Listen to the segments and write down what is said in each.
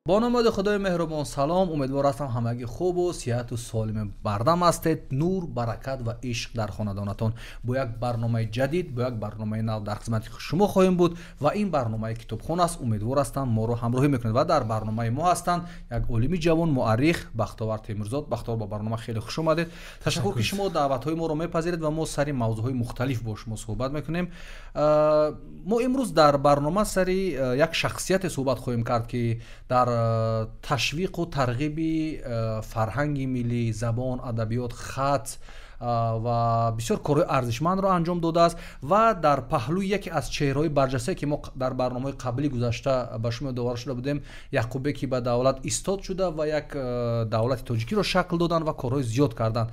Бо номи Худои меҳрубон салом. Умедвор ҳастам, ҳамагӣ хубу сиҳату солими бардам ҳастед. Нур, баракат ва ишқ дар хонадонатон. Бо як барномаи ҷадид, бо як барномаи нав дар хизмати шумо хоҳем буд ва ин барномаи китобхон аст. Умедвор ҳастам, моро ҳамроҳӣ мекунед ва дар барномаи мо ҳастанд як олими ҷавон, муаррих Бахтовар Темурзод. Бахтовар, ба барнома хеле хуш омадед. Ташаккур, ки шумо даъватҳои моро мепазиред ва мо сари мавзӯъҳои мухталиф бо шумо суҳбат мекунем. Мо имрӯз дар барнома сари як шахсияте суҳбат хоҳем кард, ки дар ташвиқу тарғиби фарҳанги миллӣ, забон, адабиёт, хат ва бисёр корҳои арзишмандро анҷом додааст ва дар паҳлӯи яке аз чеҳраҳои барҷастае, ки мо дар барномаҳои қаблӣ гузашта ба шумо ёдовар шуда будем, Яқубе, ки ба давлат истод шуда ва як давлати тоҷикиро шакл доданд ва корҳои зиёд карданд.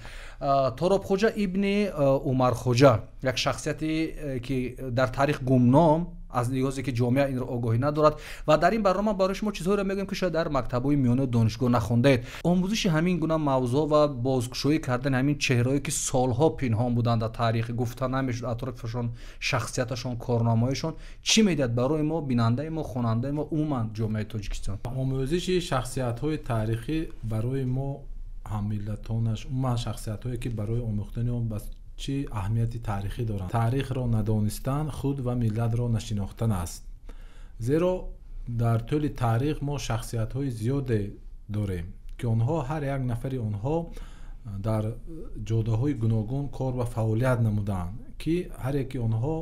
Торобхоҷа ибни Умархоҷа, як шахсияте, ки дар таърих гумном, аз лиҳозе ки ҷомеа инро огоҳӣ надорад. Ва дар ин барнома барои шумо чизҳоеро мегӯем, ки шояд дар мактабҳои миёнаи донишгоҳ нахондаед. Омӯзиши ҳамин гуна мавзӯъ ва бозкушоӣ кардани ҳамин чеҳраҳое, ки солҳо пинҳон буданд, дар таърих гуфта намешуд атрофашон, шахсияташон, корномаҳояшон, чӣ медиҳад барои мо, бинандаи мо, хонандаи мо, умуман ҷомеаи Тоҷикистон? Омӯзиши шахсиятҳои таърихӣ барои мо, ҳаммиллатонаш, умуман шахсиятҳое, ки барои омӯхтани он ба чӣ аҳамияти таърихӣ доранд. Таърихро надонистан худ ва миллатро нашинохтан аст, зеро дар тӯли таърих мо шахсиятҳои зиёде дорем, ки онҳо, ҳар як нафари онҳо дар ҷодаҳои гуногун кор ва фаъолият намуданд, ки ҳар яки онҳо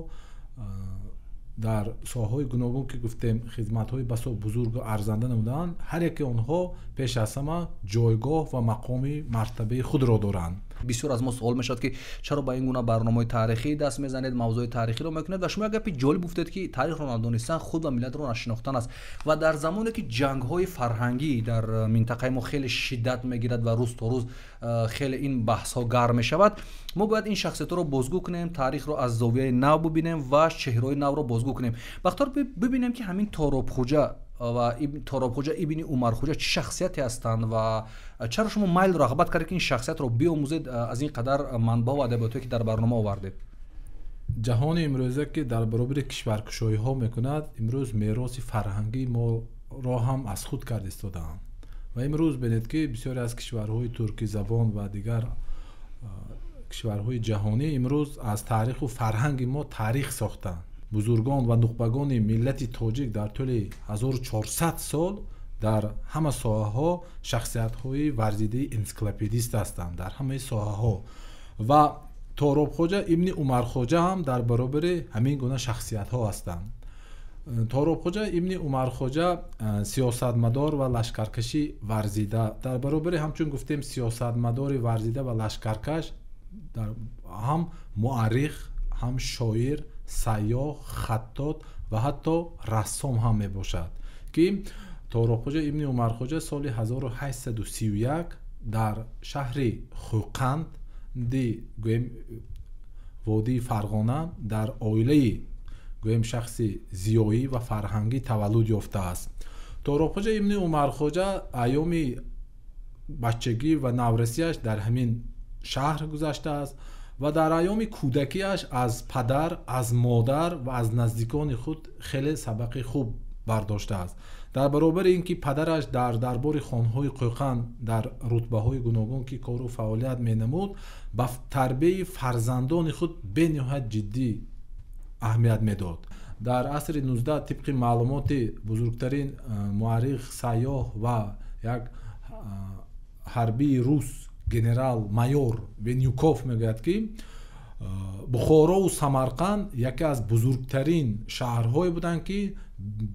дар соҳаҳои гуногун, ки гуфтем, хизматҳои басо бузургу арзанда намуданд. Ҳар яки онҳо пеш аз ҳама ҷойгоҳ ва мақоми мартабаи худро доранд. Бисёр аз мо суол мешавад, ки чаро ба ин гуна барномаҳои таърихӣ даст мезанед, мавзӯи таърихиро мекунед? Ва шумо як гапи ҷолиб гуфтед, ки таърихро надонистан худ ва миллатро нашинохтан аст. Ва дар замоне ки ҷангҳои фарҳангӣ дар минтақаи мо хеле шиддат мегирад ва рӯз то рӯз хеле ин баҳсҳо гарм мешавад, мо бояд ин шахсиятҳоро бозгӯ кунем, таърихро аз зовияи нав бубинем ва чеҳраҳои навро бозгӯ кунем. Бахтор, бибинем, ки ҳамин Торобхоҷа ва Торобхоҷа ибни Умархоҷа чӣ шахсияте ҳастанд ва чаро шумо майл рағбат кардед, ки ин шахсиятро биомӯзед аз ин қадар манбаъ ва адабиётҳое, ки дар барнома овардед? Ҷаҳони имрӯза, ки дар баробари кишваркушоиҳо мекунад, имрӯз мероси фарҳангии моро ҳам аз худ кард истодаанд. Ва имрӯз бинед, ки бисёре аз кишварҳои туркизабон ва дигар кишварҳои ҷаҳонӣ имрӯз аз таъриху фарҳанги мо таърих сохтанд. Бузургон ва нухбагони миллати тоҷик дар тӯли 1400 сол дар ҳама соҳаҳо шахсиятҳои варзидаи энсиклопедист ҳастанд, дар ҳамаи соҳаҳо. Ва Торобхоҷа ибни Умархоҷа ҳам дар баробари ҳамин гуна шахсиятҳо ҳастанд. Торобхоҷа ибни Умархоҷа сиёсатмадор ва лашкаркаши варзида, дар баробари, ҳамчун гуфтем, сиёсатмадори варзида ва лашкаркаш, ҳам муаррих, ҳам шоир, сайёҳ, хаттот ва ҳатто рассом ҳам мебошад, ки Торобхоҷа ибни Умархоҷа соли 1831 дар шаҳри Хӯқанди, гӯем, водии Фарғона, дар оилаи, гӯем, шахси зиёӣ ва фарҳангӣ таваллуд ёфтааст. Торобхоҷа ибни Умархоҷа айёми бачагӣ ва наврасиаш дар ҳамин шаҳр гузаштааст ва дар айёми кӯдакиаш аз падар, аз модар ва аз наздикони худ хеле сабақи хуб бардоштааст. Дар баробари ин ки падараш дар дарбори хонҳои Қӯқанд дар рутбаҳои гуногун ки кору фаъолият менамуд, ба тарбияи фарзандони худ бениҳоят ҷиддӣ аҳамият медод. Дар асри 19, тибқи маълумоти бузургтарин муаррих, сайёҳ ва як ҳарбии рус, генерал майор Венюков, мегӯяд, ки Бухорову Самарқанд яке аз бузургтарин шаҳрҳое буданд, ки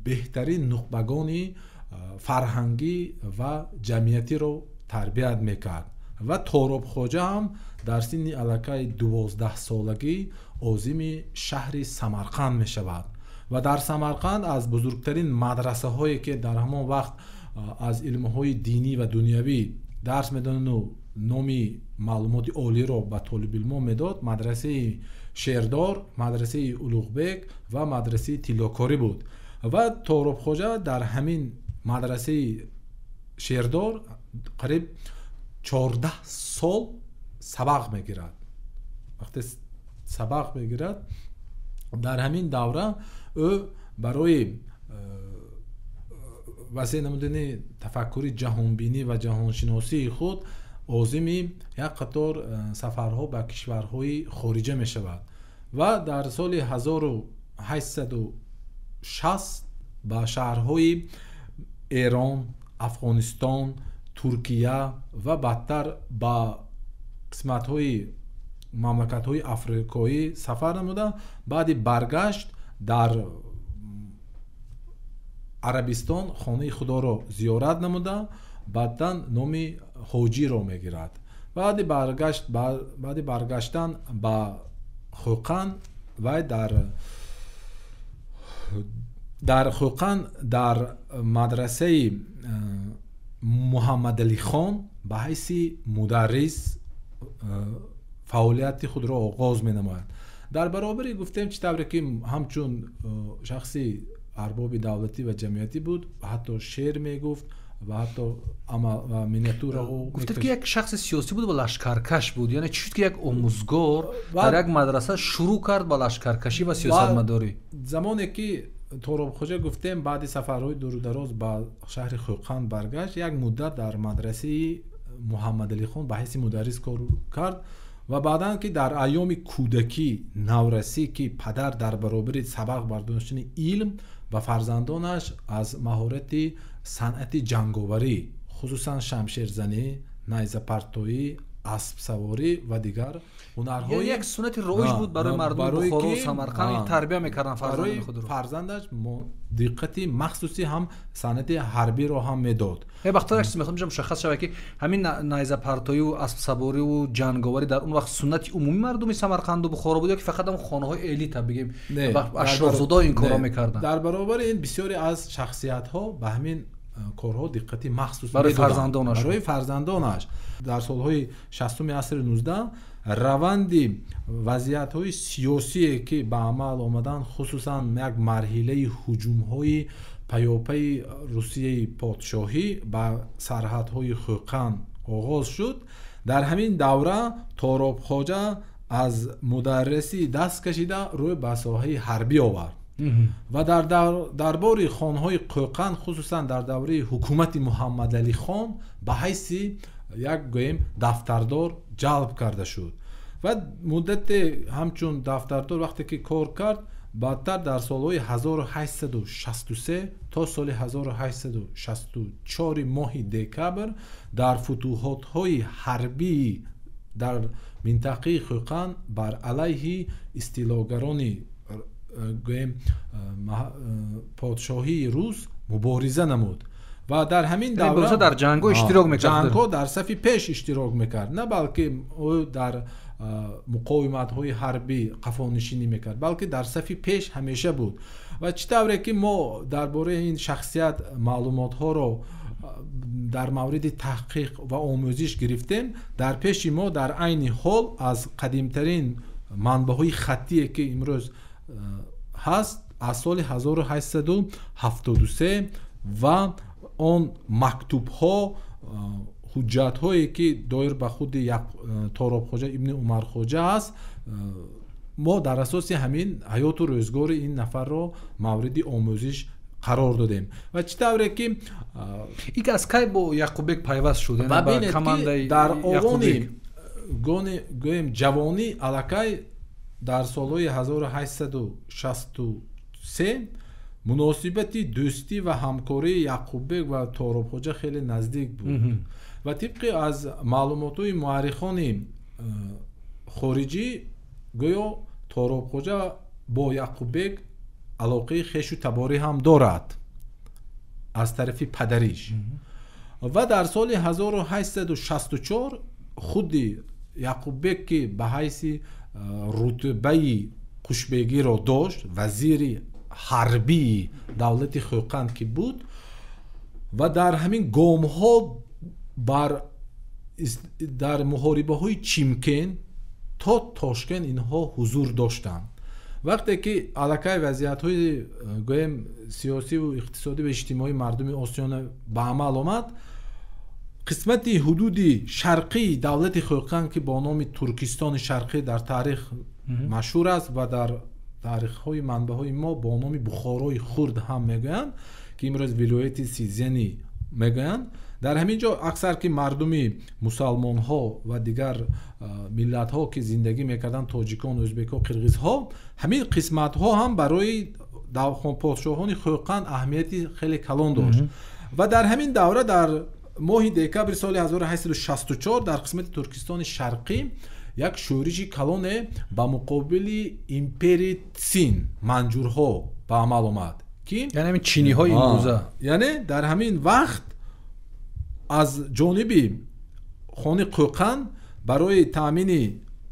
беҳтарин нухбагони фарҳангӣ ва ҷамъиятиро тарбият мекард. Ва Торобхоҷа ҳам дар синни аллакай 12-солагӣ озими шаҳри Самарқанд мешавад ва дар Самарқанд аз бузургтарин мадрасаҳое, ки дар ҳамон вақт аз илмҳои динӣ ва дунявӣ дарс медодану номи маълумоти олиро ба толибилмон медод, мадрасаи Шердор, мадрасаи Улуғбек ва мадрасаи Тиллокорӣ буд. Ва Торобхоҷа дар ҳамин мадрасаи Шердор қариб 14 сол сабақ мегирад. Вақте сабақ мегирад, дар ҳамин давра ӯ барои васеъ намудани тафаккури ҷаҳонбинӣ ва ҷаҳоншиносии худ озими як қатор сафарҳо ба кишварҳои хориҷа мешавад ва дар соли 1860 ба шаҳрҳои Эрон, Афғонистон, Туркия ва баъдтар ба қисматҳои мамлакатҳои африқоӣ сафар намуда, баъди баргашт дар Арабистон хонаи худоро зиёрат намуда, баъдан номи ҳоҷиро мегирад. Баъди баргаштан ба Хӯқанд вай дар Хӯқанд дар мадрасаи Муҳаммадалихон ба ҳайси мударрис фаъолияти худро оғоз менамояд. Дар баробари гуфтем, чӣ тавре ки ҳамчун шахси арбоби давлатӣ ва ҷамъиятӣ буд, ҳатто шеър мегуфт ва ҳатто миниатюраҳо. Гуфтед, ки як шахси сиёсӣ буд ва лашкаркаш буд. Яъне чӣ шуд, ки як омӯзгор дар як мадраса шурӯъ кард ба лашкаркашӣ ва сиёсатмадорӣ? Замоне ки Торобхоҷа, гуфтем, баъди сафарҳои дурудароз ба шаҳри Хӯқанд баргашт, як муддат дар мадрасаи Муҳаммадалихон ба ҳайси мударрис кор кард ва баъдан ки дар айёми кӯдакӣ, наврасӣ, ки падар дар баробари сабақ бардоштани илм ба фарзандонаш аз маҳорати санъати ҷанговарӣ, хусусан шамшерзанӣ, найзапартоӣ, аспсаворӣ ва дигар ҳунарҳои як суннати роиҷ буд барои мардуми Бухоро, Самарқанд, тарбия мекарданд фарзандони худро. Фарзандаш диққати махсуси ҳам санъати ҳарбиро ҳам медод. Бахтар, як чиз мехоҳам инҷа мушаххас шавад, ки ҳамин найзапартоиву аспсавориву ҷанговарӣ дар он вақт суннати умумии мардуми Самарқанду Бухоро буд ё ки фақат ҳам хонаҳои элита, бигем, ашрофзодаҳо ин корро мекарданд? Дар баробари ин бисёре аз шахсиятҳо ба ҳамин корҳо диққати махсус барои фарзандонаш, барои фарзандонаш. Дар солҳои 60-уми асри 19 раванди вазъиятҳои сиёсие ки ба амал омаданд, хусусан як марҳилаи ҳуҷумҳои паёпаи Русияи подшоҳӣ ба сарҳадҳои Хӯқанд оғоз шуд. Дар ҳамин давра Торобхоҷа аз мударрисӣ даст кашида, рӯй ба соҳаи ҳарбӣ овард ва дар дарбори хонҳои Қӯқанд, хусусан дар давраи ҳукумати Муҳаммадалихон, ба ҳайси як, гӯем, дафтардор ҷалб карда шуд ва муддате ҳамчун дафтардор вақте ки кор кард, баъдтар дар солҳои 1863 то соли 1864 моҳи декабр дар футуҳотҳои ҳарбии дар минтақаи Хӯқанд бар алайҳи истилогарони, гӯем, подшоҳии рус мубориза намуд ва дар ҳамин давра дар ҷангҳо иштирок мекард. Ҷангҳо дар сафи пеш иштирок мекард, на балки ӯ дар муқовиматҳои ҳарбӣ қафонишинӣ мекард, балки дар сафи пеш ҳамеша буд. Ва чӣ тавре ки мо дар бораи ин шахсият маълумотҳоро дар мавриди таҳқиқ ва омӯзиш гирифтем, дар пеши мо дар айни ҳол аз қадимтарин манбаъҳои хаттие ки имрӯз ҳаст, аз соли 1873 ва он мактубҳо, ҳуҷҷатҳое ки доир ба худи Торобхоҷа ибни Умархоҷа аст, мо дар асоси ҳамин ҳаёту рӯзгори ин нафарро мавриди омӯзиш қарор додем. Ва чӣ тавре ки ин аз кай бо Яқуббек пайваст шуд? Ва бинед, ки дар овони, гӯем, ҷавонӣ, аллакай дар солҳои 1863 муносибати дӯстӣ ва ҳамкории Яқуббек ва Торобхоҷа хеле наздик буд ва тибқи аз маълумотҳои муаррихони хориҷӣ, гӯё Торобхоҷа бо Яқуббек алоқаи хешу таборӣ ҳам дорад аз тарафи падариш. Ва дар соли 1864 худи Яқуббек, ки ба ҳайси рутбаи қушбегиро дошт, вазири ҳарбии давлати Хӯқанд ки буд, ва дар ҳамин гомҳо дар муҳорибаҳои Чимкент то Тошкент инҳо ҳузур доштанд. Вақте ки аллакай вазъиятҳои, гӯем, сиёсиву иқтисодӣ ва иҷтимоии мардуми Осиёна ба амал омад, қисмати ҳудуди шарқии давлати Хӯқанд, ки бо номи Туркистони Шарқӣ дар таърих машҳур аст ва дар таърихҳои манбаъҳои мо бо номи Бухорои Хурд ҳам мегӯянд, ки имрӯз вилояти Сизяни мегӯянд. Дар ҳамин ҷо аксар ки мардуми мусалмонҳо ва дигар миллатҳо ки зиндагӣ мекарданд, тоҷикон, ӯзбекҳо, қирғизҳо, ҳамин қисматҳо ҳам барои подшоҳони Хӯқанд аҳамияти хеле калон дошт. Ва дар ҳамин давра дар моҳи декабри соли 1864 дар қисмати Туркистони Шарқӣ як шӯриши калоне ба муқобили империяи Цин, манҷурҳо ба амал омад, ки яъне ҳамин чиниҳои имрӯза. Яъне дар ҳамин вақт аз ҷониби хони Қӯқанд барои таъмини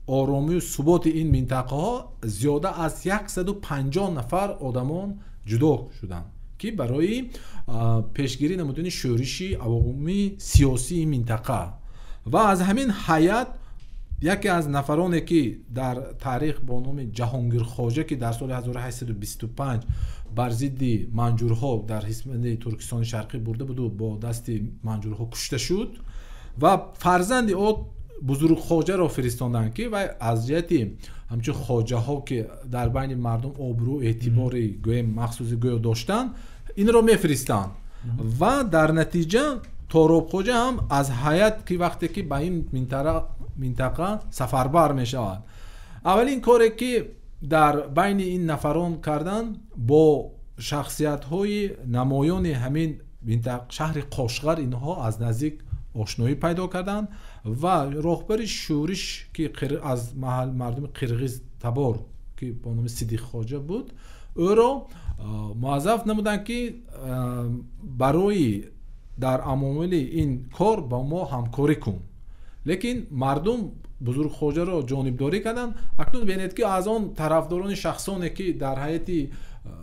оромию суботи ин минтақаҳо зиёда аз 150 нафар одамон ҷудо шуданд, ки барои пешгирӣ намудани шӯриши авомии сиёсии минтақа. Ва аз ҳамин ҳайат яке аз нафароне ки дар таърих бо номи Ҷаҳонгирхоҷа, ки дар соли 1825 бар зидди манҷурҳо дар ҳисмати Туркистони Шарқӣ бурда буду бо дасти манҷурҳо кушта шуд, ва фарзанди ӯ Бузургхоҷаро фиристонданд, ки вай аз ҷиҳати ҳамчун хоҷаҳо, ки дар байни мардум обрӯ эътибори гӯем махсуси гӯё доштанд, инро мефиристанд. Ва дар натиҷа Торобхоҷа ҳам аз ҳайат, ки вақте ки ба ин минтақа сафарбар мешавад, аввалин коре ки дар байни ин нафарон карданд, бо шахсиятҳои намоёни ҳамин шаҳри Қошғар инҳо аз наздик ошноӣ пайдо карданд ва роҳбари шӯриш, ки аз мардуми қирғиз табор, ки бо номи Сидиқхоҷа буд, ӯро муаззаф намуданд, ки барои дар амомили ин кор ба мо ҳамкорӣ кун. Лекин мардум Бузургхоҷаро ҷонибдорӣ карданд. Акнун бинед, ки аз он тарафдорони шахсоне ки дар ҳайати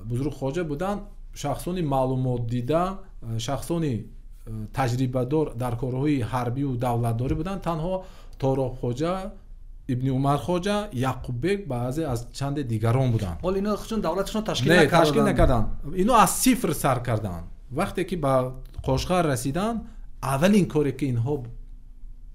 Бузургхоҷа буданд, шахсони маълумотдида, шахсони таҷрибадор дар корҳои ҳарбию давлатдорӣ буданд, танҳо Торобхоҷа, ибни Умархоҷа, Яқуббек, баъзе аз чанде дигарон буданд. Ҳол ино худшон давлатшон ташкил ташкил накарданд, ино аз сифр сар карданд. Вақте ки ба Қошғар расиданд, аввалин коре ки инҳо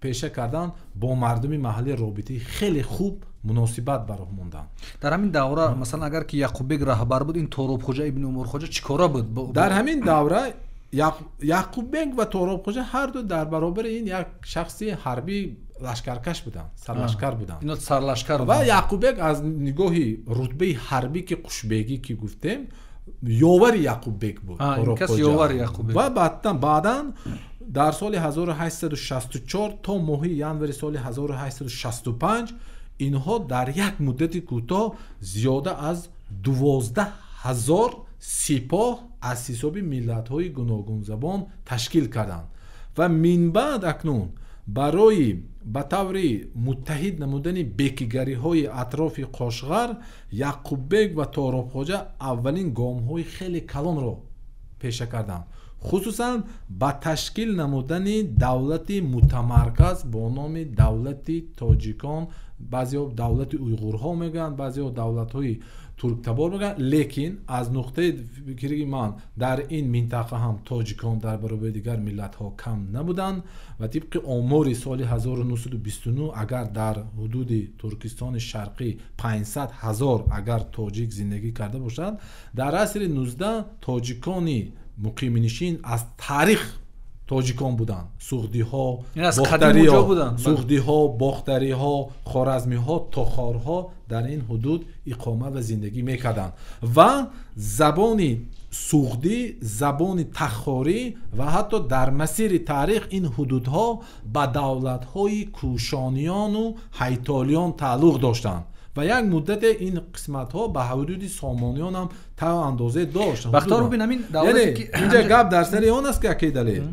пеша карданд, бо мардуми маҳаллӣ робитаи хеле хуб муносибат ба роҳ монданд. Дар ҳамин давра, масалан, агар ки Яқуббек раҳбар буд, ин Торобхоҷа, ибни Умархоҷа чӣ кора буд? Дар ҳамин давра Яқуббек ва Торобхоҷа ҳарду дар баробари ин як шахси ҳарбӣ лашкаркаш буданд, сарлашкар буданд. Ино сарлашкар ва Яқуббек аз нигоҳи рутбаи ҳарбӣ, ки қушбегӣ ки гуфтем, ёвари Яқуббек буд. Ва баъдан дар соли 1864 то моҳи январи соли 1865 инҳо дар як муддати кӯтоҳ зиёда аз 12 000 сипоҳ аз ҳисоби миллатҳои гуногунзабон ташкил карданд. Ва минбаъд акнун барои ба таври муттаҳид намудани бекигариҳои атрофи Қошғар, Яқуббек ва Торобхоҷа аввалин гомҳои хеле калонро пеша карданд, хусусан ба ташкил намудани давлати мутамарказ бо номи давлати тоҷикон. Баъзеҳо давлати уйғурҳо мегӯянд, баъзеҳо давлатҳои турктабор мегӯянд, лекин аз нуқтаи фикри ман дар ин минтақа ҳам тоҷикон дар баробари дигар миллатҳо кам набуданд ва тибқи омори соли 1929 агар дар ҳудуди Туркистони Шарқӣ 500 000 агар тоҷик зиндагӣ карда бошад, дар асри 19 тоҷикони муқимнишин аз таърих тоҷикон буданд. Суғдиҳо, суғдиҳо, бохтариҳо, хоразмиҳо, тохорҳо дар ин ҳудуд иқомат ва зиндагӣ мекарданд ва забони суғдӣ, забони тахорӣ ва ҳатто дар масири таърих ин ҳудудҳо ба давлатҳои кӯшониёну ҳайтолиён тааллуқ доштанд ва як муддате ин қисматҳо ба ҳудуди сомониён ҳам та андозе дошт. Бахтор бубин, ҳамин давлате ки инҷа гап дар сари он аст, ки акай далел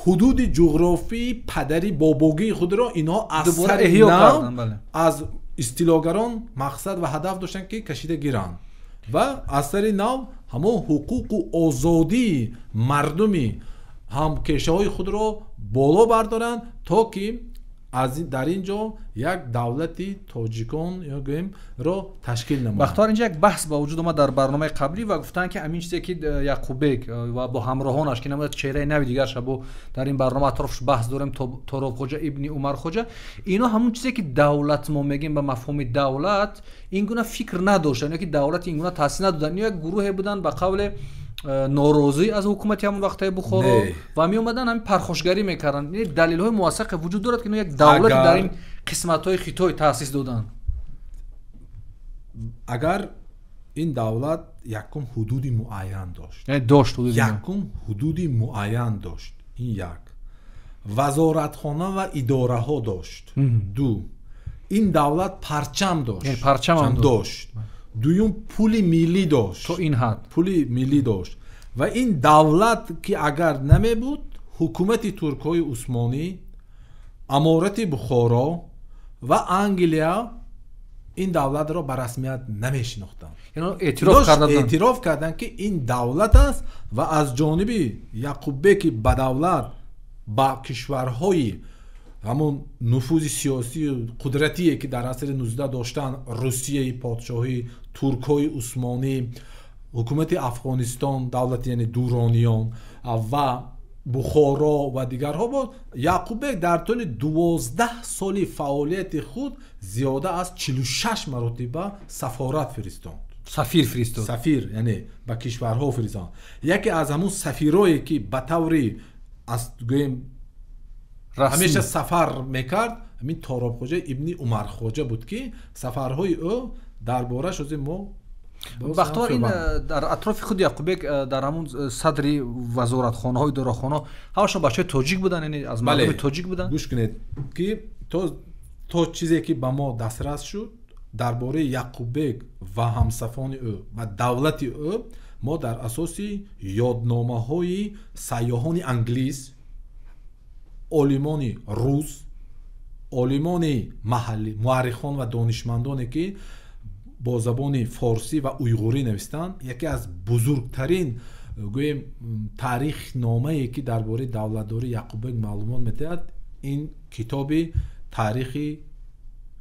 ҳудуди ҷуғрофии падари бобогии худро инҳо аз сари нав аз истилогарон мақсад ва ҳадаф доштанд, ки кашида гиранд ва аз сари нав ҳамон ҳуқуқу озодии мардуми ҳамкешаҳои худро боло бардоранд, то ки дар ин ҷо як давлати тоҷикон ё гӯем ро ташкил намояд. Бахтор, инҷа як баҳс ба вуҷуд омад дар барномаи қаблӣ ва гуфтанд, ки ҳамин чизе ки Яқуббек ва бо ҳамроҳонаш, ки намояд чеҳраи нави дигар шабо дар ин барнома атрофш баҳс дорем, Торобхоҷа, ибни Умархоҷа, ино ҳамон чизе ки давлат мо мегӯем ба мафҳуми давлат, ин гуна фикр надоштанд ё ки давлати ин гуна таъсис надоданд. Ино як гурӯҳе буданд ба қавле Норозӣ аз ҳукумати ҳамон вақтаи Бухоро ва меомаданд, ҳамин пархошгарӣ мекарданд. Далелҳои мувассақе вуҷуд дорад, ки инҳо як давлате дар ин қисматҳои Хитой таъсис доданд? Агар ин давлат якум ҳудуди муайян дошт, дошт, якум ҳудуди муайян дошт, ин як, вазоратхона ва идораҳо дошт, ду, ин давлат парчам дошт, парчам дошт, дуюм, пули миллӣ дошт, то ин ҳад пули миллӣ дошт. Ва ин давлат ки агар намебуд, ҳукумати туркҳои усмонӣ, аморати Бухоро ва Англия ин давлатро ба расмият намешинохтанд. Эътироф карданд, ки ин давлат аст ва аз ҷониби Яқуббеки ба давлат ба кишварҳои ҳамон нуфузи сиёсию қудратие, ки дар асри 19 доштанд, Русияи подшоҳӣ, туркҳои усмонӣ, ҳукумати Афғонистон, давлати яъне дурониён ва Бухоро ва дигарҳо буд. Яқуббек дар тӯли 12 соли фаъолияти худ зиёда аз 46 маротиба сафорат фиристонд, сафир фиристод, сафир, яъне ба кишварҳо фиристонд. Яке аз ҳамун сафирое, ки ба таври аз гӯем ҳамеша сафар мекард, ҳамин Торобхоҷа ибни Умархоҷа буд, ки сафарҳои ӯ дар борааш ози мо. Бахтовар, ин дар атрофи худи Яқуббек, дар ҳамун садри вазоратхонаҳои идорахона ҳамашон бачаҳои тоҷик буданд, яъне аз мардуми тоҷик буданд? Гӯш кунед, ки то чизе ки ба мо дастрас шуд дар бораи Яқуббек ва ҳамсафони ӯ ва давлати ӯ, мо дар асоси ёдномаҳои сайёҳони англис, олимони рус, олимони маҳаллӣ, муаррихон ва донишмандоне, ки бо забони форсӣ ва уйғурӣ навистанд, яке аз бузургтарин гӯем таърихномае, ки дар бораи давлатдории Яқуббек маълумот медиҳад, ин китоби таърихи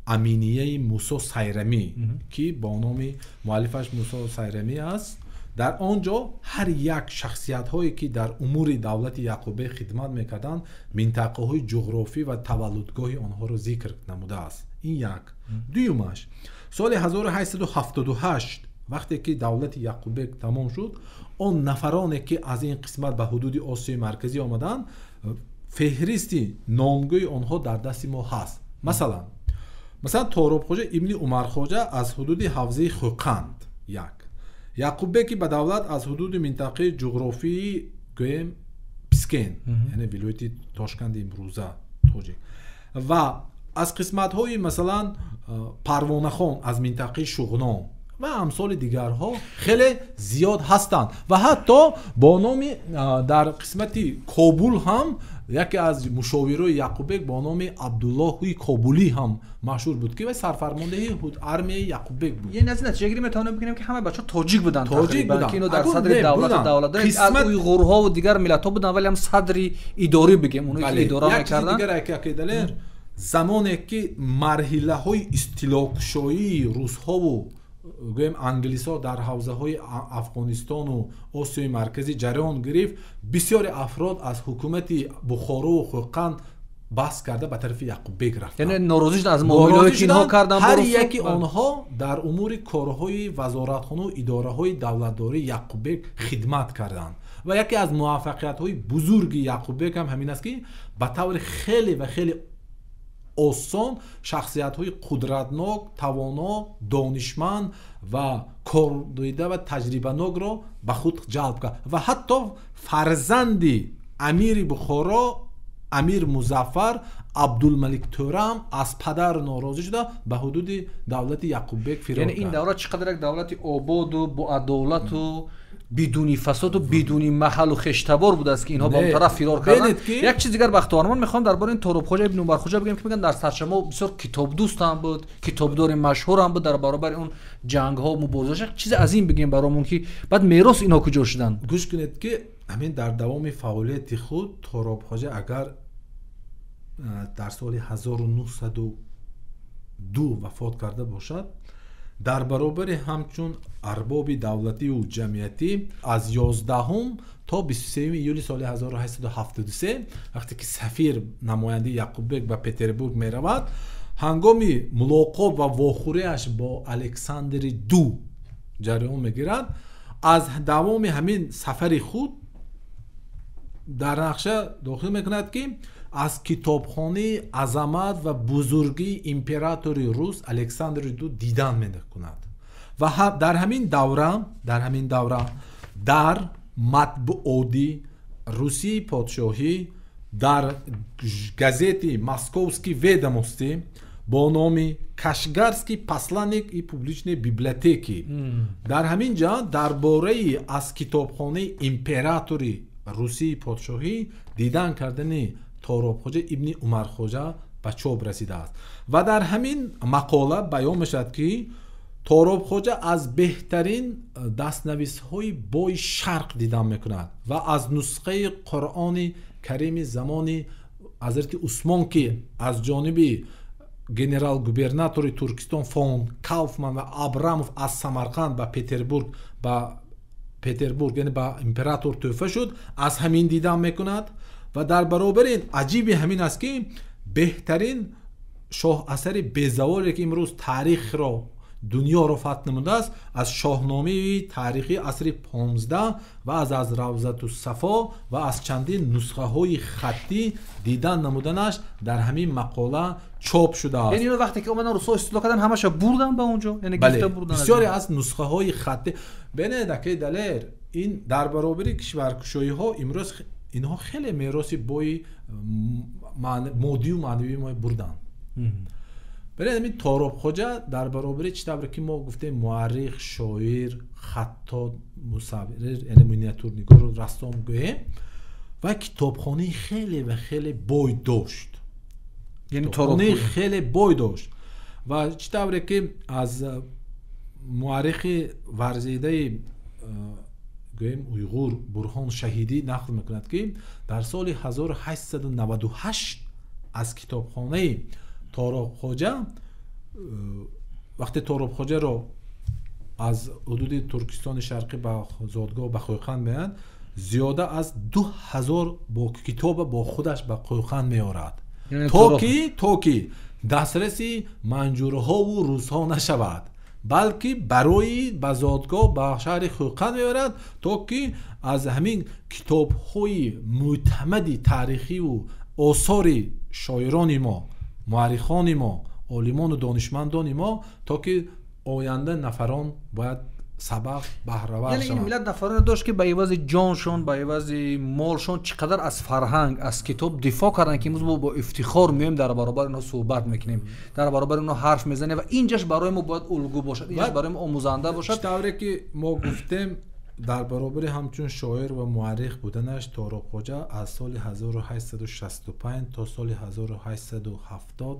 Аминияи Мусо Сайрамӣ, ки бо номи муаллифаш Мусо Сайрамӣ аст. Дар он ҷо ҳар як шахсиятҳое, ки дар умури давлати Яқуббек хидмат мекарданд, минтақаҳои ҷуғрофӣ ва таваллудгоҳи онҳоро зикр намудааст. Ин як. Дуюмаш, соли 1878, вақте ки давлати Яқуббек тамом шуд, он нафароне, ки аз ин қисмат ба ҳудуди Осиёи Марказӣ омаданд, феҳристи номгӯи онҳо дар дасти мо ҳаст. Масалан, Торобхоҷа ибни Умархоҷа аз ҳудуди ҳавзаи Хӯқанд, як, Яқуббеки ба давлат аз ҳудуди минтақаи ҷуғрофии гӯем Пискен, яъне вилояти Тошканди имрӯза тоҷик, ва аз қисматҳои масалан Парвонахон аз минтақаи Шуғнон ва амсоли дигарҳо хеле зиёд ҳастанд. Ва ҳатто бо номи дар қисмати Кобул ҳам яке аз мушовирои Яқуббек бо номи Абдуллоҳи Кобулӣ ҳам машҳур буд, ки вай сарфармондеҳи армияи Яқуббек буд. Яъне аз ин натиҷагирӣ метавонем бигӯем, ки ҳама бачаҳо тоҷик буданд, тақрибан, ки ино дар садри давлату давлат аз уйғурҳо ва дигар миллатҳо буданд, вале ҳам садри идорӣ бигем, оное ки идора мекарданд. Як чизи дигар, аки Далер, замоне ки марҳилаҳои истилокушоии русҳову гӯем англисҳо дар ҳавзаҳои Афғонистону Осиёи Марказӣ ҷараён гирифт, бисёре афрод аз ҳукумати Бухорову Хӯқанд баҳс карда ба тарафи Яқуббек рафтанд. Яъне норозӣ шуданд аз муомилаҳое, ки инҳо карданд. Ҳар яки онҳо дар умури корҳои вазоратхону идораҳои давлатдории Яқуббек хидмат карданд. Ва яке аз муваффақиятҳои бузурги Яқуббек ҳам ҳамин аст, ки ба таври хеле ва хеле осон шахсиятҳои қудратнок, тавоно, донишманд ва кордида ва таҷрибанокро ба худ ҷалб кард. Ва ҳатто фарзанди амири Бухоро, амир Музаффар Абдулмалик Тӯра ҳам аз падар норозӣ шуда ба ҳудуди давлати Яқуббек фирор кард. Яъне ин давлат чӣ қадар як давлати ободу боадолату бидуни фасоду бидуни маҳаллу хештабор будааст, ки инҳо ба он тараф фирор карданд. Як чиз дигар, Бахтовармон, мехоҳам дар бораи ин Торобхоҷа ибни Умархоҷа бигӯем, ки мегӯянд дар сарчашмо бисёр китобдӯст ҳам буд, китобдори машҳур ҳам буд, дар баробари он ҷангҳо мубориза. Чизе аз ин бигӯем баромон, ки баъд мерос инҳо куҷо шуданд? Гӯш кунед, ки ҳамин дар давоми фаъолияти худ Торобхоҷа агар дар соли 1902 вафот карда бошад, дар баробари ҳамчун арбоби давлативу ҷамъиятӣ аз 11 то 23 июли соли 1873, вақте ки сафир намояндаи Яқуббек ба Петербург меравад, ҳангоми мулоқот ва вохӯрияш бо Александри Ду ҷараён мегирад, Аз давоми ҳамин сафари худ дар нақша дохил мекунад, ки аз китобхонаи азамат ва бузургии императори рус Александри Ду дидан мекунад. Ва дар ҳамин давра дар матбуоти Русии подшоҳӣ, дар газети Московский ведомости бо номи Кашгарский посланник и публичной библиотеки, дар ҳамин ҷа дар бораи аз китобхонаи императори Русии подшоҳӣ дидан кардани Торобхоҷа ибни Умархоҷа ба чоп расидааст. Ва дар ҳамин мақола баён мешавад, ки Торобхоҷа аз беҳтарин дастнависҳои бои шарқ дидан мекунад ва аз нусхаи Қуръони Карими замони ҳазрати Усмон, ки аз ҷониби генерал-губернатори Туркистон фон Кауфман ва Абрамов аз Самарқанд ба Петербург, яъне ба император тӯҳфа шуд, аз ҳамин дидан мекунад. Ва дар баробари ин аҷиби ҳамин аст, ки беҳтарин шоҳасари безаволе, ки имрӯз таърихро, дунёро фатҳ намудааст, аз шоҳномаи таърихии асри 15 ва аз Равзату Сафо ва аз чандин нусхаҳои хаттӣ дидан намуданаш дар ҳамин мақола чоп шудааст. Яъне вақте ки омадан русҳо истило кардан, ҳамаша бурдан ба онҷо, яъне гирифта бурдан. Бисёре аз нусхаҳои хаттӣ. Бинед, акаи Далер, ин дар баробари кишваркушоиҳо имрӯз инҳо хеле мероси бои моддию маънавии мо бурданд. Бинед, ҳамин Торобхоҷа дар баробари чӣ тавре ки мо гуфтем муаррих, шоир, хаттот, мусаввир, яъне миниатюрнигору рассом гӯем, ва китобхонаи хеле ва хеле бой дошт. Китобхонаи хеле бой дошт. Ва чӣ тавре ки аз муаррихи варзидаи гӯем уйғур Бурҳон Шаҳидӣ нақл мекунад, ки дар соли 1898 аз китобхонаи Торобхоҷа, вақте Торобхоҷаро аз ҳудуди Туркистони Шарқӣ ба зодгоҳ ба Хӯқанд меоянд, зиёда аз 2000 бо китоба бо худаш ба Хӯқанд меорад, то ки дастраси манҷурҳову русҳо нашавад, балки барои ба зодгоҳ ба шаҳри Хӯқанд меорад, то ки аз ҳамин китобҳои мӯътамади таърихиву осори шоирони мо, муаррихони мо, олимону донишмандони мо, то ки оянда нафарон бояд сабақ баҳравар шаванд. Яъне ин миллат нафароне дошт, ки ба ивази ҷоншон, ба ивази молшон чӣ қадар аз фарҳанг, аз китоб дифоъ карданд, ки имрӯз мо бо ифтихор меоем, дар баробари инҳо суҳбат мекунем, дар баробари инҳо ҳарф мезанем ва ин ҷашн барои мо бояд улгӯ бошад, ин ҷашн барои мо омӯзанда бошад. Чӣ тавре ки мо гуфтем, дар баробари ҳамчун шоир ва муаррих буданаш Торобхоҷа аз соли 1865 то соли 1870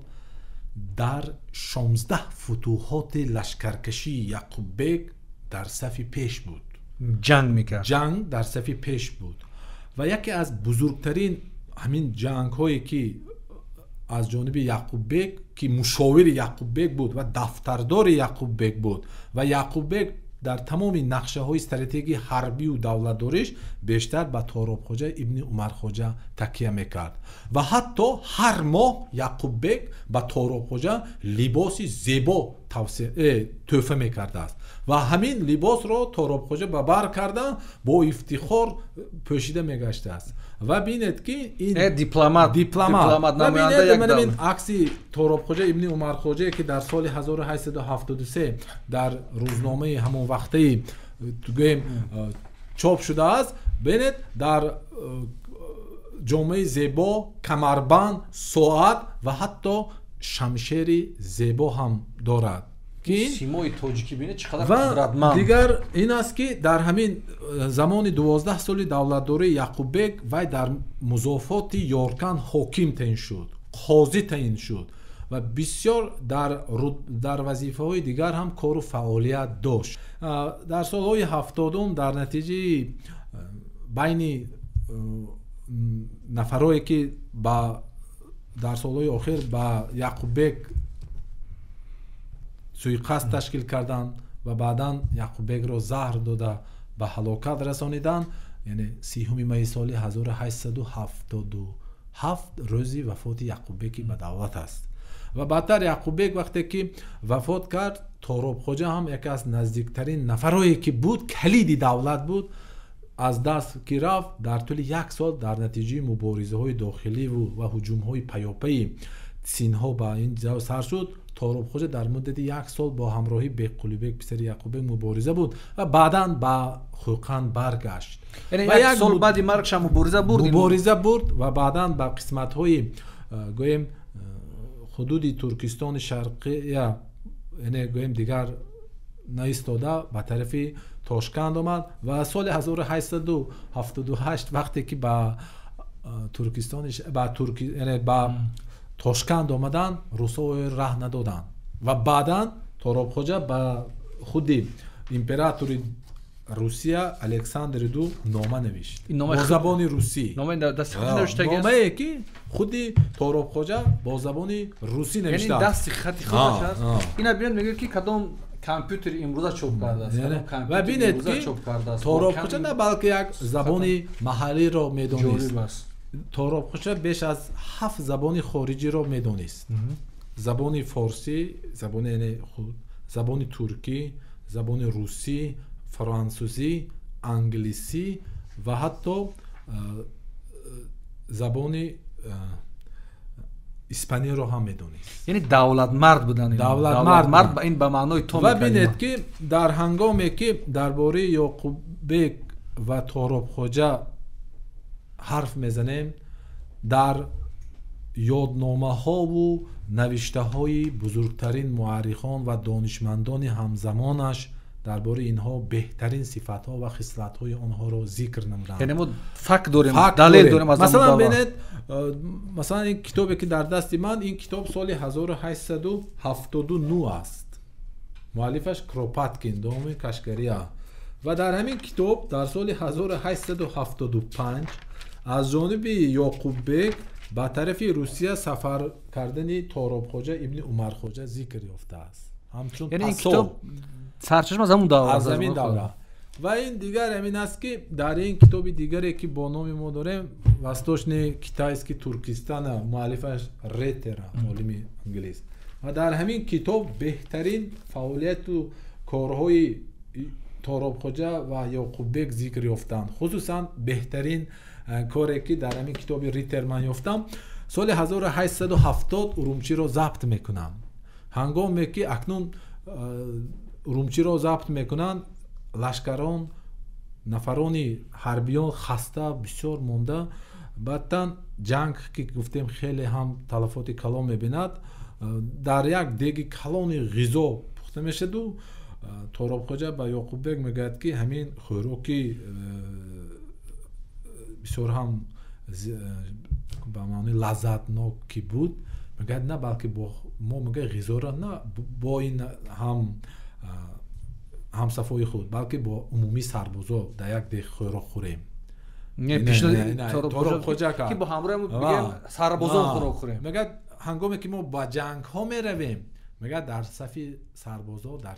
дар 16 футуҳоти лашкаркашии Яқуббек дар сафи пеш буд. Ҷанг мекард. Ҷанг дар сафи пеш буд. Ва яке аз бузургтарин ҳамин ҷангҳое, ки аз ҷониби Яқуббек, ки мушовири Яқуббек буд ва дафтардори Яқуббек буд, ва Яқуббек дар тамоми нақшаҳои стратегии ҳарбию давлатдориш бештар ба Торобхоҷа ибни Умархоҷа такя мекард. Ва ҳатто ҳар моҳ Яқуббек ба Торобхоҷа либоси зебо тӯҳфа мекардааст ва ҳамин либосро Торобхоҷа ба бар карда бо ифтихор пӯшида мегаштааст. Ва бинед, ки ин дипломат, дипломат акси Торобхоҷа ибни Умархоҷае, ки дар соли 1873 дар рӯзномаи ҳамон вақтаи гӯем чоп шудааст. Бинед, дар ҷомаи зебо, камарбанд, соат ва ҳатто шамшери зебо ҳам дорад. Ки симои тоҷикӣ бинед чӣ қадар қудратманд. Дигар ин аст, ки дар ҳамин замони 12 соли давлатдории Яқуббек вай дар музофоти Ёрканд ҳоким таъин шуд, қозӣ таъин шуд ва бисёр дар вазифаҳои дигар ҳам кору фаъолият дошт. Дар солҳои 70-ум дар натиҷаи байни нафарое, ки дар солҳои охир ба Яқуббек суиқасд ташкил карданд ва баъдан Яқуббекро заҳр дода ба ҳалокат расониданд, яъне 30 майи соли 1877 рӯзи вафоти Яқуббеки ба давлат аст. Ва баъдтар Яъқуббек вақте ки вафот кард, Торобхоҷа ҳам яке аз наздиктарин нафарое ки буд, калиди давлат буд, аз даст ки рафт, дар тӯли як сол дар натиҷаи муборизаҳои дохиливу ва ҳуҷумҳои паёпаи синҳо ба ин сар шуд. Торобхоҷа дар муддати як сол бо ҳамроҳи Бекқулибек писари Яъқуббек мубориза буд ва баъдан ба Хӯқанд баргашт. Яъне як сол баъди маргша мубориза бурд? Мубориза бурд ва баъдан ба қисматҳои гӯем ҳудуди Туркистони Шарқия, яъне гӯем дигар наистода ба тарафи Тошканд омад ва соли 1878 вақте ки ба Туркистони ба Турки, яъне ба Тошканд омаданд, русҳо раҳ надоданд ва баъдан Торобхоҷа ба худи императори Русия Александри Ду нома навишт бо забони русӣ. Номае ки худи Торобхоҷа бо забони русӣ навиштааст. Дасти хати худаш аст. Ина бинед, мегӯяд ки кадом компютери имрӯза чоп кардааст. Ва бинед ки Торобхоҷа на балки як забони маҳаллиро медонист. Торобхоҷа беш аз 7 забони хориҷиро медонист. Забони форсӣ, забони яъне худ, забони туркӣ, забони русӣ, франсузӣ, англисӣ ва ҳатто забони испаниро ҳам медонист. Яъне давлатмард буданд. Давлатмард ин ба маънои том. Ва бинед ки дар ҳангоме ки дар бораи Ёқуббек ва Торобхоҷа ҳарф мезанем, дар ёдномаҳову навиштаҳои бузургтарин муаррихон ва донишмандони ҳамзамонаш дар бораи инҳо беҳтарин сифатҳо ва хислатҳои онҳоро зикр намуданд. Яъне мо факт дорем, далел дорем аз масалан бинед, масалан ин китобе ки дар дасти ман, ин китоб соли 1879 аст. Муаллифаш Кропаткин, доми Кашгария. Ва дар ҳамин китоб дар соли 1875 аз ҷониби Ёқуббек ба тарафи Русия сафар кардани Торобхоҷа ибни Умархоҷа зикр ёфтааст. Ҳамчун китоб сарчашма аз ҳамун давра, аз ҳамин давра. Ва ин дигар ҳамин аст ки дар ин китоби дигаре ки бо номи мо дорем, Восточный Китайский Туркистан, муаллифаш Ретера, олими англис. Ва дар ҳамин китоб беҳтарин фаъолияту корҳои Торобхоҷа ва Ёқуббек зикр ёфтанд. Хусусан беҳтарин коре ки дар ҳамин китоби Риттер ман ёфтам, соли 1870 Урумчиро забт мекунанд. Ҳангоме ки акнун Урумчиро забт мекунанд, лашкарон, нафарони ҳарбиён хаста бисёр монда, баъдан ҷанг ки гуфтем хеле ҳам талафоти калон мебинад, дар як деги калони ғизо пухта мешаду Торобхоҷа ба Ёқуббек мегӯяд ки ҳамин хӯроки бисёр ҳам ба маънои лаззатнок ки буд, мегӯяд на балки мо мегӯяд ғизоро на бо ин ҳам ҳамсафои худ, балки бо умумии сарбозо дар як дег хӯрок хӯрем. Торобхоҷа ки бо ҳамроҳ бигем сарбозон хӯрок хӯрем. Мегӯяд ҳангоме ки мо ба ҷангҳо меравем, мегӯяд дар сафи сарбозо дар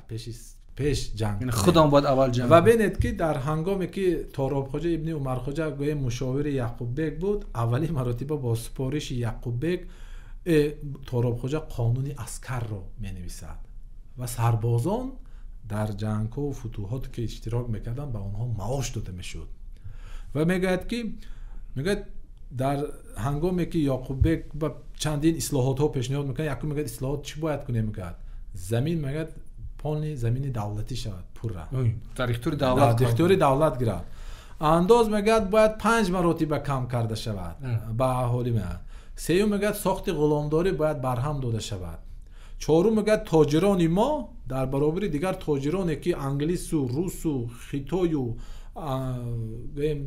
пеш ҷанг худам бояд аввал ҷанг. Ва бинед ки дар ҳангоме ки Торобхоҷа ибни Умархоҷа гӯем мушовири Яъқуббек буд, аввалин маротиба бо супориши Яъқуббек Торобхоҷа қонуни аскарро менависад ва сарбозон дар ҷангҳо ва футуҳот ки иштирок мекарданд ба онҳо маош дода мешуд. Ва мегӯяд ки мегӯяд дар ҳангоме ки Ёқуббек ба чандин ислоҳотҳо пешниҳод мекунад, якум мегӯяд ислоҳот чӣ бояд кунем? Мегӯяд замин, мегӯяд полни замини давлатӣ шавад пурра, дар ихтиёри давлат, дар ихтиёри давлат гирад. Андоз мегӯяд бояд 5 маротиба кам карда шавад ба аҳолӣ. Мегӯяд сеюм мегӯяд сохти ғуломдорӣ бояд барҳам дода шавад. Чорум мегӯяд тоҷирони мо дар баробари дигар тоҷироне ки англису русу хитою гӯем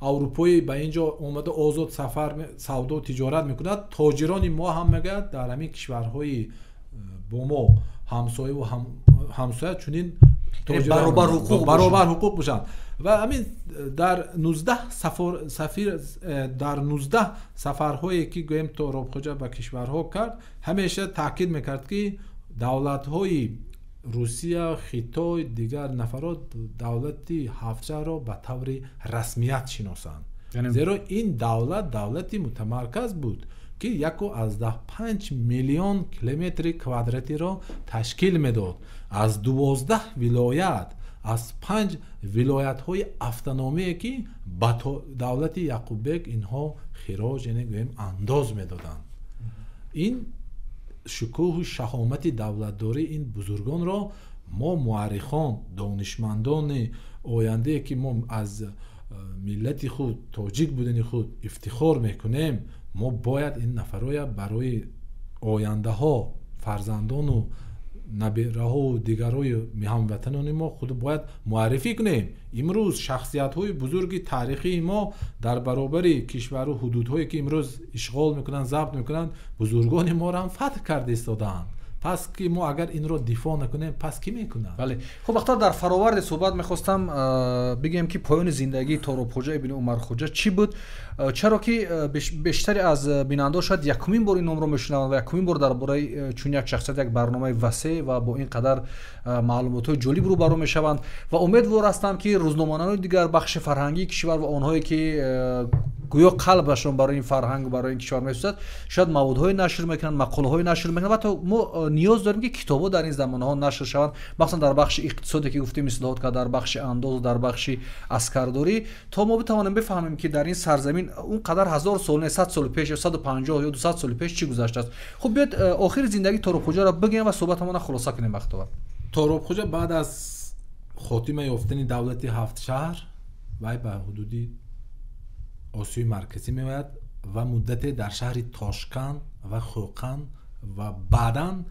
аврупоӣ ба ин ҷо омада озод сафар савдо тиҷорат мекунад, тоҷирони мо ҳам мегӯяд дар ҳамин кишварҳои бо мо ҳамсоя ва ҳамсоя чунин баробар ҳуқуқ бошанд. Ва ҳамин дар 19 сафир, дар 19 сафарҳое ки гӯем Торобхоҷа ба кишварҳо кард, ҳамеша таъкид мекард ки давлатҳои Русия, Хитой, дигар нафарот давлати ҳафтшаҳрро ба таври расмият шиносанд. Зеро ин давлат давлати мутамарказ буд ки 1,5 миллион километри квадратиро ташкил медод. Аз 12 вилоят, аз 5 вилоятҳои автономие ки ба давлати Яқуббек инҳо хироҷ, яъне гӯем андоз медоданд. Ин шукӯҳу шаҳомати давлатдории ин бузургонро мо муаррихон, донишмандони ояндае ки мо аз миллати худ, тоҷик будани худ ифтихор мекунем, мо бояд ин нафароя барои ояндаҳо, фарзандону набираҳову дигарои ҳамватанони мо худ бояд муаррифӣ кунем. Имрӯз шахсиятҳои бузурги таърихии мо дар баробари кишвару ҳудудҳое ки имрӯз ишғол мекунанд, забт мекунанд, бузургони моро ҳам фатҳ карда истодаанд. Пас ки мо агар инро дифоъ накунем, пас кӣ мекунад? Бале. Хуб, вақта дар фароварди суҳбат мехостам бигӯем ки поёни зиндагии Торобхоҷа ибни Умархоҷа чӣ буд? Чаро ки бештаре аз бинандаҳо шояд якумин бор ин номро мешунаванд ва якумин бор дар бораи чун як шахсият як барномаи васеъ ва бо ин қадар маълумотҳои ҷолиб рӯбарӯ мешаванд ва умедвор ҳастам ки рӯзноманаҳои дигар бахши фарҳангии кишвар ва онҳое ки гӯё қалбашон барои ин фарҳанг, барои ин кишвар месӯзад, шояд маводҳое нашр мекунанд, мақолаҳое нашр мекунанд ва ҳатто мо ниёз дорем ки китобҳо дар ин замонаҳо нашр шаванд, махсусан дар бахши иқтисоде ки гуфтем ислоҳот кард, дар бахши андоз, дар бахши аскардорӣ, то мо битавонем бифаҳмем ки дар ин сарзамин он қадар 1000 сол не, 100 сол пеш ё 150 ё 200 сол пеш чӣ гузаштааст. Хуб, биёед охири зиндагии Торобхоҷаро бигӯем ва суҳбатамонро хулоса кунем. Бахтовар, Торобхоҷа баъд аз хотима ёфтани давлати ҳафт шаҳр вай ба ҳудуди Осиёи Марказӣ меояд ва муддате дар шаҳри Тошканд ва Хӯқанд ва баъдан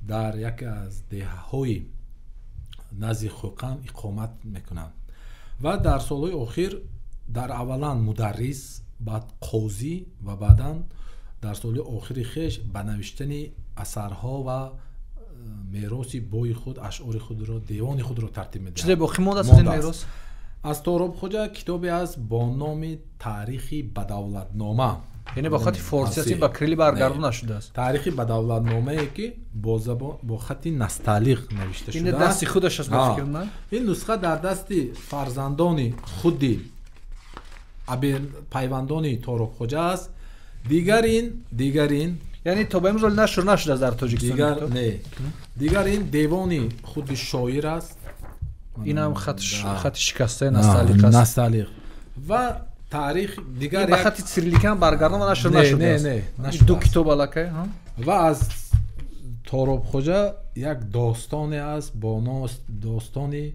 дар яке аз деҳаҳои назди Хӯқанд иқомат мекунад ва дар солҳои охир дар аввалан мударрис, баъд қозӣ ва баъдан дар соли охири хеш ба навиштани асарҳо ва мероси бои худ, ашъори худро, девони худро тартиб медиҳад. Чизе боқӣ мондааст аз ин мерос? Аз Торобхоҷа китобе аст бо номи Таърихи бадавлатнома. Яъне бо хати форсӣ аст, ба кирилӣ баргардон нашудааст. Таърихи бадавлатномае ки бо хати насталиқ навишта шудааст. Ин дасти худаш аст, ба фикр ман? Ин нусха дар дасти фарзандони худи пайвандони Торобхоҷа аст. Дигар ин яъне то ба имрӯз нашр нашудааст дар Тоҷикистон? Дигар не. Дигар ин девони худи шоир аст. Инам хати шикастаи насталиқ аст. Насталиқ. Ва таърих дигар ба хати цириллика баргардон ва нашр нашудааст. Не, ду китоб аллакай. Ва аз Торобхоҷа як достоне аст бо ном достони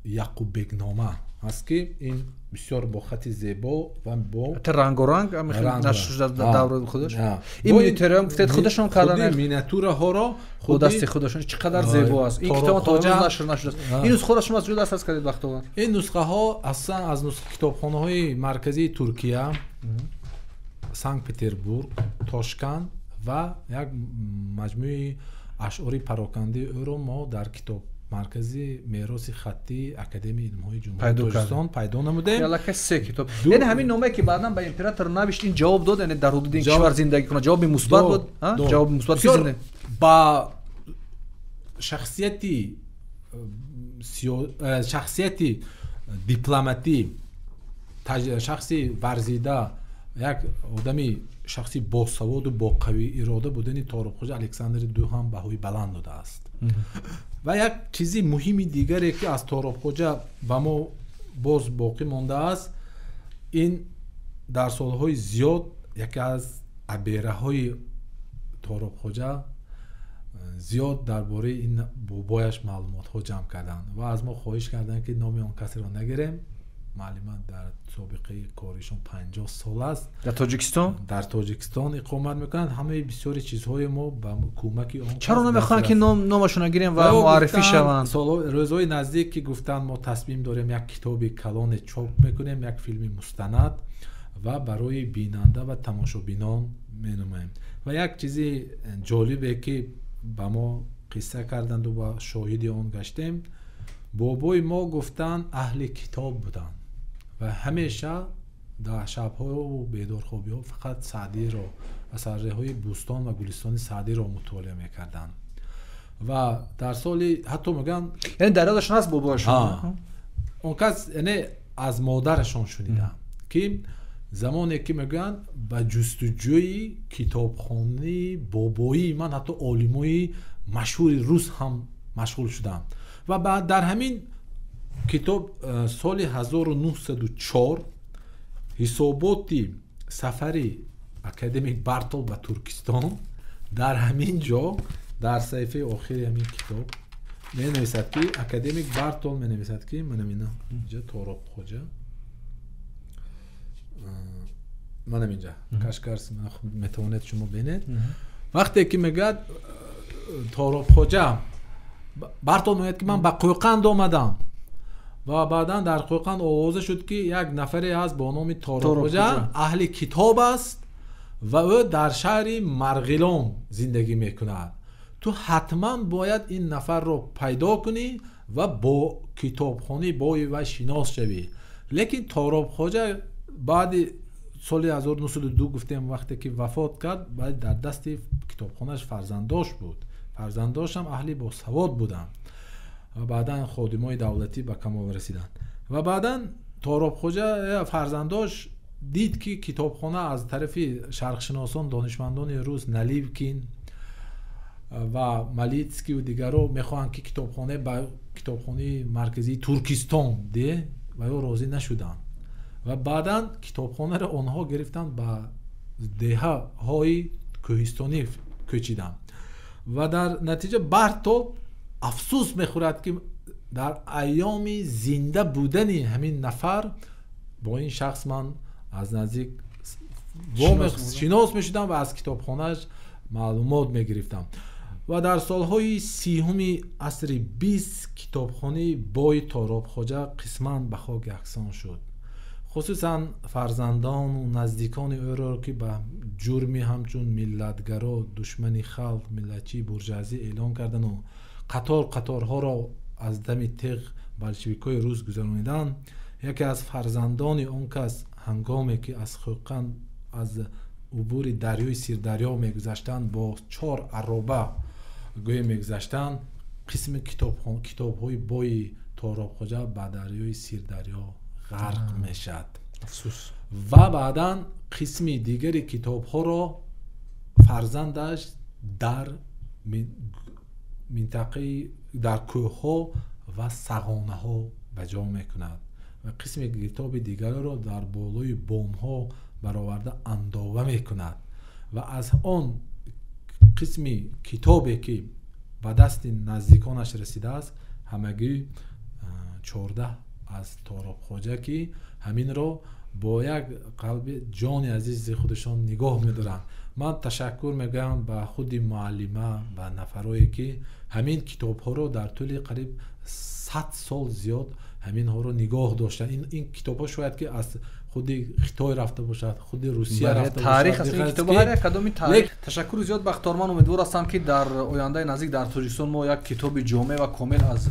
Яқуббекнома аст ки ин бисёр бо хати зебо ва бо рангоранг нашр шудааст дар давраи худаш. Ин миниатюраам гуфтед худашон карданд. Миниатюраҳоро бо дасти худашон. Чӣ қадар зебо аст. Ин китоб то имрӯз нашр нашудааст. Ин нусхаро шумо аз ҷо дастрас кардед, Бахтовар? Ин нусхаҳо аслан аз китобхонаҳои марказии Туркия, Санкт Петербург, Тошканд ва як маҷмӯи ашъори парокандаи ӯро мо дар китоб маркази мероси хаттии Академияи илмҳои Ҷумҳурии Тоҷикистон пайдо намудем. Аллакай се китоб. Яъне ҳамин номае ки баъдан ба император навишт, ин ҷавоб дод, яъне дар ҳудуди ин кишвар зиндагӣ кунад, ҷавоби мусбат буд? Ҷавоби мусбат ки ба шахсияти дипломатӣ, шахси варзида, як одами шахси босаводу бо қавӣ ирода будани Торобхоҷа Александри ду ҳам баҳои баланд додааст. Ва як чизи муҳими дигаре ки аз Торобхоҷа ба мо боз боқӣ мондааст, ин дар солҳои зиёд яке аз абераҳои Торобхоҷа зиёд дар бораи ин бобояш маълумотҳо ҷамъ карданд ва аз мо хоҳиш карданд ки номи он касеро нагирем. Маълима дар собиқаи коришон 50 сол аст. Дар Тоҷикистон? Дар Тоҷикистон иқомат мекунанд. Ҳамаи бисёри чизҳои мо ба кӯмаки он. Чаро намехоҳанд ки номашонро гирем ва муаррифӣ шаванд? Рӯзҳои наздик ки гуфтанд мо тасмим дорем як китоби калоне чоп мекунем, як филми мустанад ва барои бинанда ва тамошобинон менамоем. Ва як чизи ҷолибе ки ба мо қисса карданду ва шоҳиди он гаштем, бобои мо гуфтанд аҳли китоб буданд ва ҳамеша дар шабҳову бедорхобиҳо фақат Саъдиро, асарҳои Бӯстон ва Гулистони Саъдиро мутолиа мекарданд. Ва дар соли ҳатто мегӯянд, яъне дар ёдашон ҳаст бобоашон? Он кас яъне аз модарашон шунидам ки Замоне ки мегӯянд ба ҷустуҷӯи китобхонаи бобоии ман ҳатто олимои машҳури рус ҳам машғул шуданд. Ва дар ҳамин китоб соли 1904 ҳисоботи сафари академик Бартол ба Туркистон дар ҳамин ҷо дар саҳифаи охири ҳамин китоб менависад, ки академик Бартол менависад, ки манам ина инҷа Торобхоҷа, манам инҷа кашкарс метавонед шумо бинед. Вақте ки мегӯяд Торобхоҷа, Бартол мегӯяд, ки ман ба Қӯқанд омадам ва баъдан дар Қӯқанд овоза шуд, ки як нафаре ҳаст бо номи Торобхоҷа, аҳли китоб аст ва ӯ дар шаҳри Марғилон зиндагӣ мекунад. Ту ҳатман бояд ин нафарро пайдо кунӣ ва бо китобхонаи бои вай шинос шавӣ. Лекин Торобхоҷа баъди соли 1902 гуфтем, вақте ки вафот кард, баъд дар дасти китобхонааш фарзандош буд. Фарзандошам аҳли босавод буданд ва баъдан ходимои давлатӣ ба камол расиданд. Ва баъдан Торобхоҷа фарзандош дид, ки китобхона аз тарафи шарқшиносон, донишмандони рус Наливкин ва Малитскию дигарро мехоҳанд, ки китобхона ба китобхонаи марказии Туркистон де, ва ё розӣ нашуданд. Ва баъдан китобхонаро онҳо гирифтанд, ба деҳаҳои кӯҳистонӣ кӯчиданд. Ва дар натиҷа Бартол афсӯс мехӯрад, ки дар айёми зинда будани ҳамин нафар бо ин шахс ман аз наздик шинос мешудам ва аз китобхонааш маълумот мегирифтам. Ва дар солҳои 30-уми асри 20 китобхонаи бои Торобхоҷа қисман ба хок яксон шуд. Хусусан фарзандону наздикони ӯро, ки ба ҷурми ҳамчун миллатгаро, душмани халқ, миллатчии буржуазӣ эълон кардану қатор қаторҳоро аз дами теғ болшевикҳои рус гузарониданд, яке аз фарзандони он кас ҳангоме ки аз Хӯқанд аз убури дарёи Сирдарё мегузаштанд, бо 4 ароба гӯе мегузаштанд, қисми китобҳои бои Торобхоҷа ба дарёи Сирдарё ғарқ мешавад. Ва баъдан қисми дигари китобҳоро фарзандаш дар минтақаи дар кӯҳҳо ва сағонаҳо ба ҷо мекунад ва қисми китоби дигарро дар болои бомҳо бароварда андова мекунад. Ва аз он қисми китобе, ки ба дасти наздиконаш расидааст, ҳамагӣ 14 аз Торобхоҷа, ки ҳаминро бо як қалби ҷони азизи худашон нигоҳ медоранд. Ман ташаккур мегӯям ба худи муаллима, ба нафарое, ки ҳамин китобҳоро дар тӯли қариб 100 сол зиёд ҳаминҳоро нигоҳ доштанд. Ин китобҳо шояд ки аз худи Хитой рафта бошад, худи Русия рафта бошад. Таърих аст ин китобҳо, ҳар як кадоми таърих. Ташаккури зиёд, Бахторман. Умедвор ҳастам, ки дар ояндаи наздик дар Тоҷикистон мо як китоби ҷомеъ ва комил аз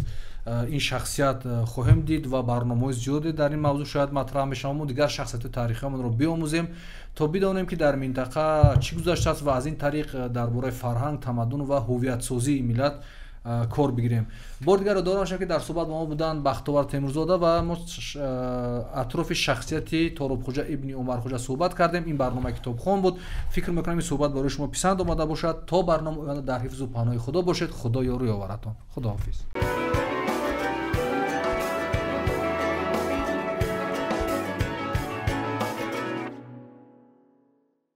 ин шахсият хоҳем дид ва барномаҳои зиёде дар ин мавзӯъ шояд матраҳ мешаванд. Мо дигар шахсиятҳои таърихиамонро биомӯзем, то бидонем, ки дар минтақа чӣ гузаштааст ва аз ин тариқ дар бораи фарҳанг, тамаддун ва ҳуввиятсозии миллат кор бигирем. Бор дигар ёдовар мешавам, ки дар суҳбат бо мо буданд Бахтовар Темурзода ва мо атрофи шахсияти Торобхоҷа ибни Умархоҷа суҳбат кардем. Ин барномаи Китобхон буд. Фикр мекунам, ин суҳбат барои шумо писанд омада бошад. То барномаи оянда дар ҳифзу паноҳи Худо бошед. Худо ёру ёваратон. Худоҳофиз.